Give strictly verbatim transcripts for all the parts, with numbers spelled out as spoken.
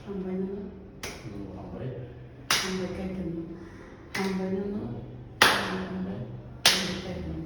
Hambai nono. Hambai kaitorno. Hambai nono. Hambai kaitorno.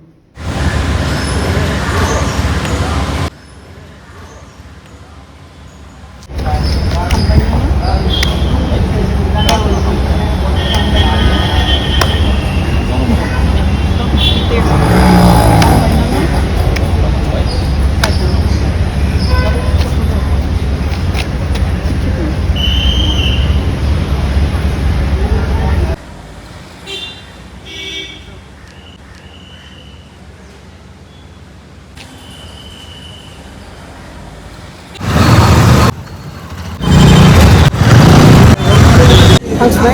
Thanks, bhai.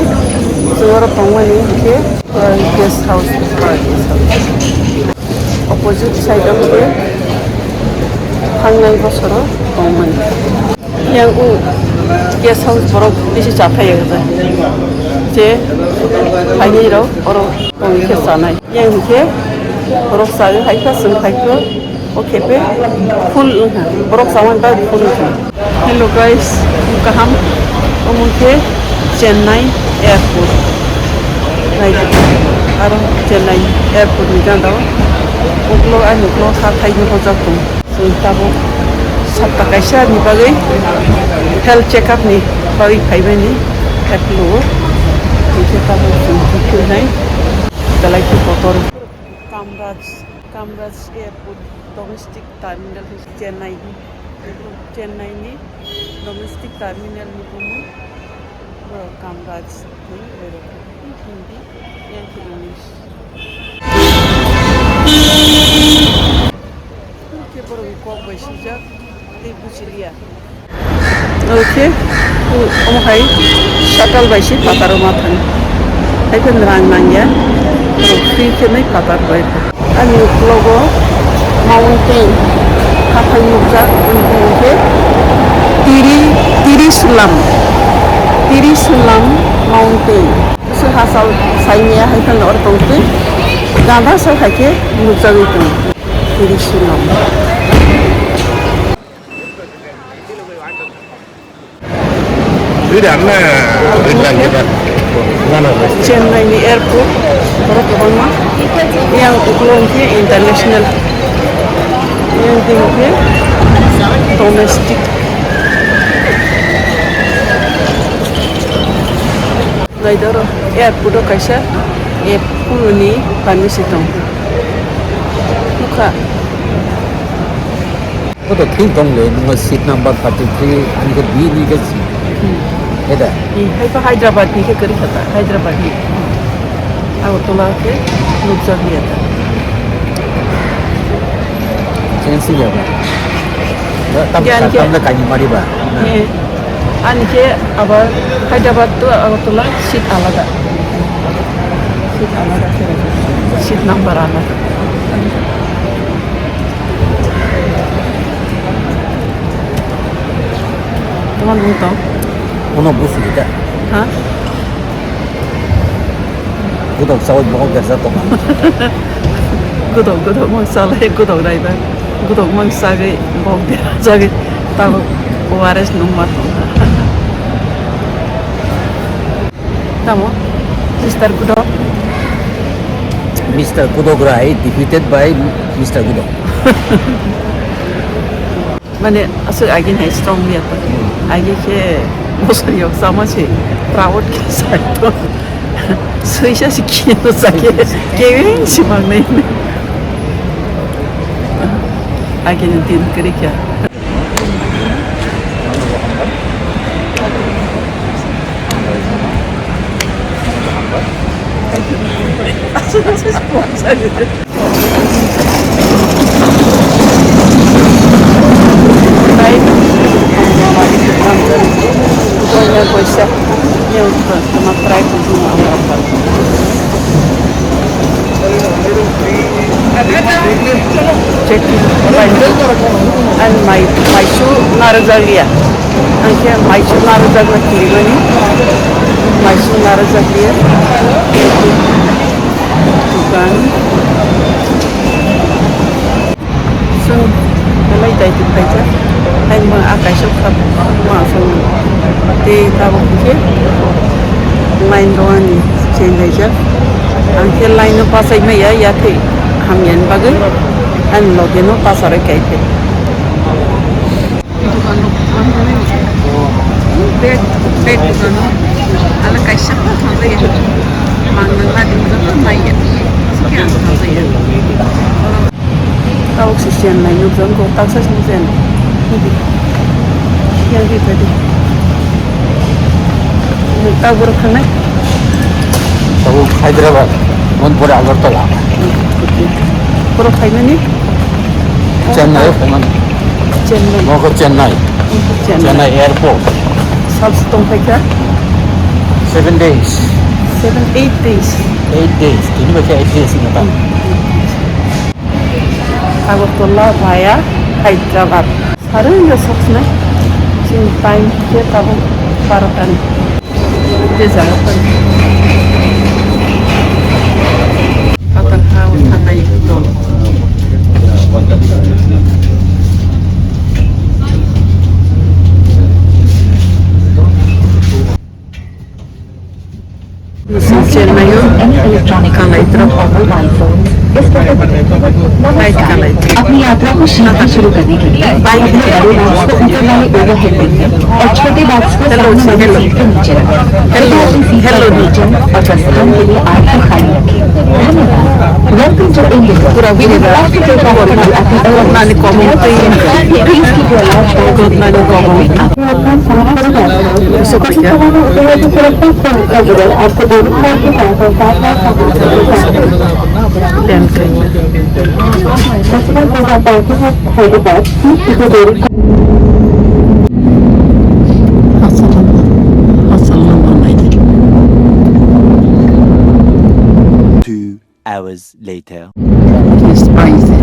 Chwng oro tongmani hinkhe, uh, guest house, uh, guest house. Opposite side o khe thangnai bosoro tongmani. Yang u guest house borok bisi chathai ya je phaini rok oro tongwi khe chanai. Yang khe borok chawi hai kha, chwng hai kha, o khe pe full wngkha, borok chamani bagwi full wngkha. Hello guys, kaham, omo khe Chennai airport. Nai, aro Chennai airport ni gana o uklok ani uklok ha thaini hojak tong. Chwng tabuk sapta kaisa ni bagwi health checkup ni bagwi phaimani apple o. Hinkhe tabuk chwng thwknai belai khe kotor. Kamraj, Kamraj Airport Domestic Terminal, Chennai, Chennai ni domestic terminal ni bumung. Borok Kamraj hwnwi borok Hindi, yang khe English. Khe borok kok bai swijak tei buji liya. Oke, omo hai shuttle bai se pataro ma thang. Hai khe rang nangya, borok free khe nai patar bai. Ani uklogo mountain hathai nukjak, wngkha hwnkhe Tiri, Tiri Sulam, Tiri Sulam mountain. Bwswk hachal saimaya hai phano oro tongtwi ganda sak hai khe nukjagwi tongo Tiri Sulam. Chennai ni airport, borok kwbangma. Yang ukulok hwnkhe international, yang hwnkhe domestic. Naidoro airport o kaisa app phununi pharmacy tong. Nukha. Bo to thik tong le, nungo seat number thirty three, ani khe B ni khe si. Hmm. Eta. Hmm, hai pa Hyderabad ni khe kwrwi kha ta, Hyderabad ni. Agartala khe nukjak ya ta. Cheng si ya ba. Tam, Yan tam, khe tam le kani mari ba. Eh. Ani khe abar Hyderabad to Agartala seat alada. Seat alada khe. Seat number alada. Tama nung tong? Ono busi kita. Ha? Gudok sawai bokok gersa tong. Gudok, gudok mang salai, gudok raiba. Gudok mang sagai, bok dera sagai. Tabo O R S nung ma tong. Tamo, Mister Gudok. Mister Gudok Rai defeated by Mister Gudok. Mane, aswk agi nai strong ya pa. Agi khe bosor yok sama se proud khe sai to. Suisa si khe no sa khe. Keweng si mang nai. Agi ni din kri kya. Check and mai, maisu narwkjakya. Ang khe maisu narwkjakna kirimani. Maisu narwkjakya. Dukan. Chwng belai daitwi phaijak. Haino a kaisa kha ma song tei tabuk khe line rwani chenlaijak. Ang khe line no pasai maya, ya khe hamyani bagwi ani loge no pasarwi kai khe. Bag, bag dukano ala kaisa kha thangjaya. Mang nang la din joto maya. Sikhe ang thangjaya. Tabuk se Chennai nukjagwi, taksa se Chennai. Yang kita di. Tabuk borok thangnai? Tabuk Hyderabad, mon pore Agartala. Borok phaimani? Chennai phaimani. Chennai. Moko Chennai. Chennai. Chennai airport. Sab tong phaikha? Seven days. Seven, eight days. Eight days. Tini bai khe eight days ni ta. Agartala via Hyderabad. Sarui no sokna. Chini time khe tabuk barotani. Je jaga phai. Pata kha o thanai dol. Chennai o kalaitro. Bike kalaitro. अपनी यात्रा को शीघ्र शुरू करने के लिए अपने बड़े बैग्स को ऊपर वाले ओवरहेड बिन में और छोटे बैग्स को सामने वाली सीट पर नीचे रखें। कृपया अपनी सीट पर बैठें और प्रस्थान के लिए आंखों खाली रखें। धन्यवाद। Welcome to India. We would like to take our flight at the earliest. Please keep your large bags. Two hours later. Please raise it.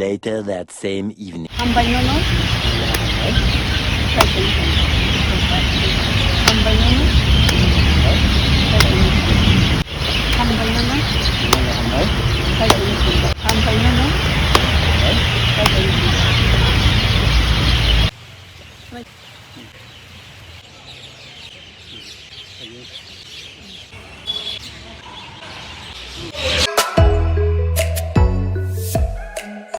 Later that same evening. Hambai nono. Hambai nono. Hambai nono. Hambai nono.